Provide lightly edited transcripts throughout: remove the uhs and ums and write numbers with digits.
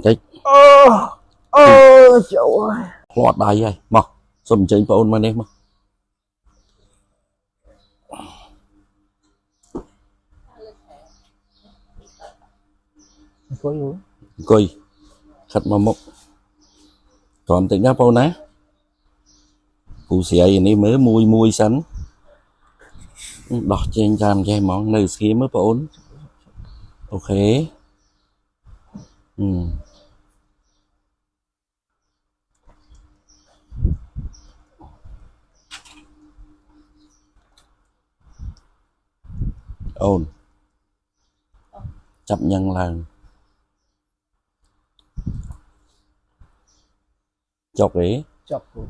បន្តិច អូអូចូលហើយ ផ្លាត់ដៃហើយមកសូមអញ្ជើញបងអូនមកនេះមក អង្គុយ អង្គុយខិតមកមុខត្រមតិចណាបងអូនណាពូស្រីនេះមើលមួយមួយសិនដោះចេញតាមចេះហ្មងនៅស្ងៀមមើលបងអូនអូខេអឺអូនចាប់ញ៉ាំងឡើងចុកអី ចប់គ្រូ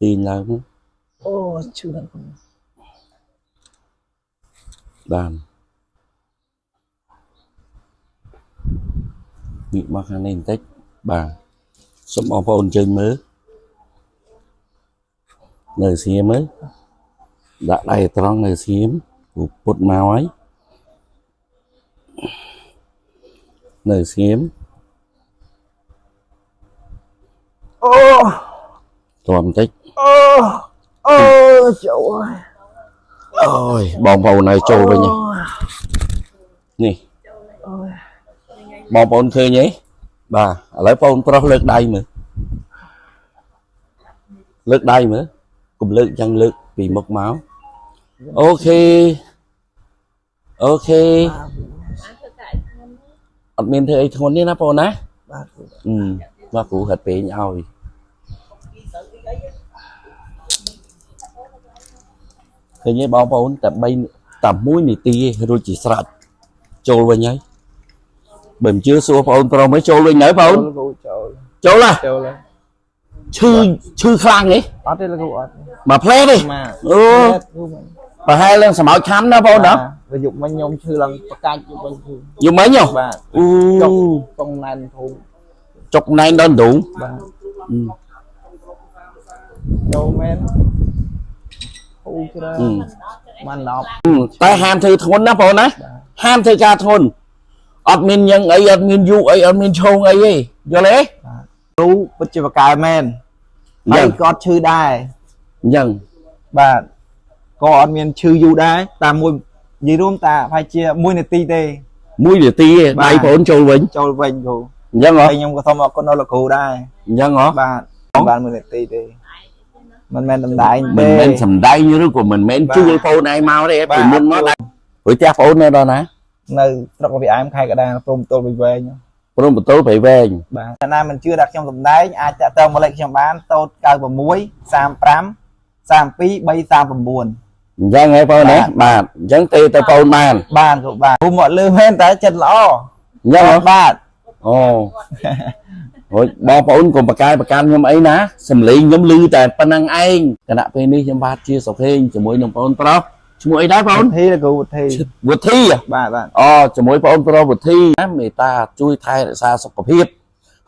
ទាញឡើងមក អូឈឺណាស់គ្រូ បានងាកមកខាងនេះបន្តិចបាទសូមបងប្អូនអញ្ជើញមើលនៅស្ងៀមមើលដាក់ដៃត្រង់នៅស្ងៀមពូពុតមកហើយនៅស្ងៀម អូ ទ្រាំបន្តិច អូអូចូលហើយ អូយបងប្អូនឲ្យចូលវិញហើយនេះ អូយ បងប្អូនឃើញទេបាទឥឡូវបងប្អូនប្រុសលើកដៃមើលលើកដៃមើលកុំលើកចឹងលើកពីមុខមកអូខេអូខេ បាទ អត់មានធ្វើអីធ្ងន់ទេណាបងណា បាទគ្រូ អឺមកគ្រូហិតពេញឲ្យឃើញទេបងប្អូនតែ3តែ1នាទីឯងរួចជាស្រេចចូលវិញហើយបើមិនជឿសួរបងប្អូនប្រុសមើលចូលវិញនៅបងប្អូន គ្រូចូល ចូលហ៎ ចូលហើយ ឈឺឈឺខ្លាំងទេ អត់ទេលោកគ្រូអត់ មកផ្លែទេ មក អូ គ្រូមិញ ប្រហែលឡើងសម្ោចខំណាបងប្អូនណា វាយប់មិញខ្ញុំឈឺឡើងប្រកាច់យប់មិញគ្រូ យូរមិញហ៎ បាទ អូ ចុកតុងណែនធំ ចុកណែនដល់ដង បាទចូលមែនអូច្រើនបាន10 តែហាមធ្វើធ្ងន់ណាបងប្អូនណាហាមធ្វើការធ្ងន់អត់មានញឹងអីអត់មានយូអីអត់មានឈោងអីទេយល់ទេ គ្រូពិតជាបកែមែន អញ្ចឹង ហើយក៏អត់ឈឺដែរ អញ្ចឹង បាទក៏អត់មានឈឺយូរដែរតាមមួយនិយាយរួមតាប្រហែលជា1នាទីទេ មួយនាទីឯង បាទ ដៃបងប្អូនចូលវិញ ចូលវិញគ្រូ អញ្ចឹងហ៎ ហើយខ្ញុំក៏សូមអរគុណដល់លោកគ្រូដែរ អញ្ចឹងហ៎ បាទបាន1នាទីទេមិនមែនតំដែងទេ មិនមែនសំដែងឬក៏មិនមែន បាទ ជួលបងប្អូនឯងមកទេ បាទ ពីមុនមកដែរព្រោះផ្ទះបងប្អូននៅដល់ណា នៅស្រុកវិអែមខេត្តកណ្ដាលព្រំទល់វិវែង ព្រមបន្ទល់ព្រៃវែង បាទតែណាមិនជឿថាខ្ញុំសំដែងអាចតាក់ទងមកលេខខ្ញុំបានតូត96 35 32 339 អញ្ចឹងហ៎បងប្អូនណាបាទអញ្ចឹងទេទៅបងប្អូនបាន បានគ្រូបាទគ្រូមកលឺមែនតែចិត្តល្អ អញ្ចឹងហ៎ បាទ អូហូចបងប្អូនកុំប្រកែប្រកាន់ខ្ញុំអីណាសំឡេងខ្ញុំឮតែប៉ុណ្្នឹងឯងគណៈពេលនេះខ្ញុំបាទជាសុខេងជាមួយនឹងបងប្អូនប្រុសឈ្មោះអីដែរបងប្អូន វុធីលោកគ្រូវុធី វុធីហ៎ បាទបាទ អូជាមួយបងប្អូនប្រុសវុធីណាមេត្តាជួយថែរក្សាសុខភាព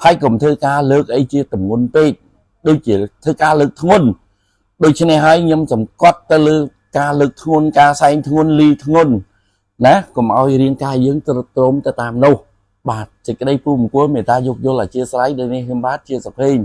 ហើយកុំធ្វើការលើកអីជាទម្ងន់ពេកដូចជាធ្វើការលើកធ្ងន់ដូច្នេះហើយខ្ញុំសង្កត់ទៅលើការលើកធ្ងន់ការសែងធ្ងន់លីធ្ងន់ណាកុំឲ្យរាងកាយយើងទ្រុឌទ្រោមទៅតាមនោះបាទសេចក្តីពូមង្គលមេត្តាយោគយល់អធិស្ឋានដោយនេះខ្ញុំបាទជាសុខេង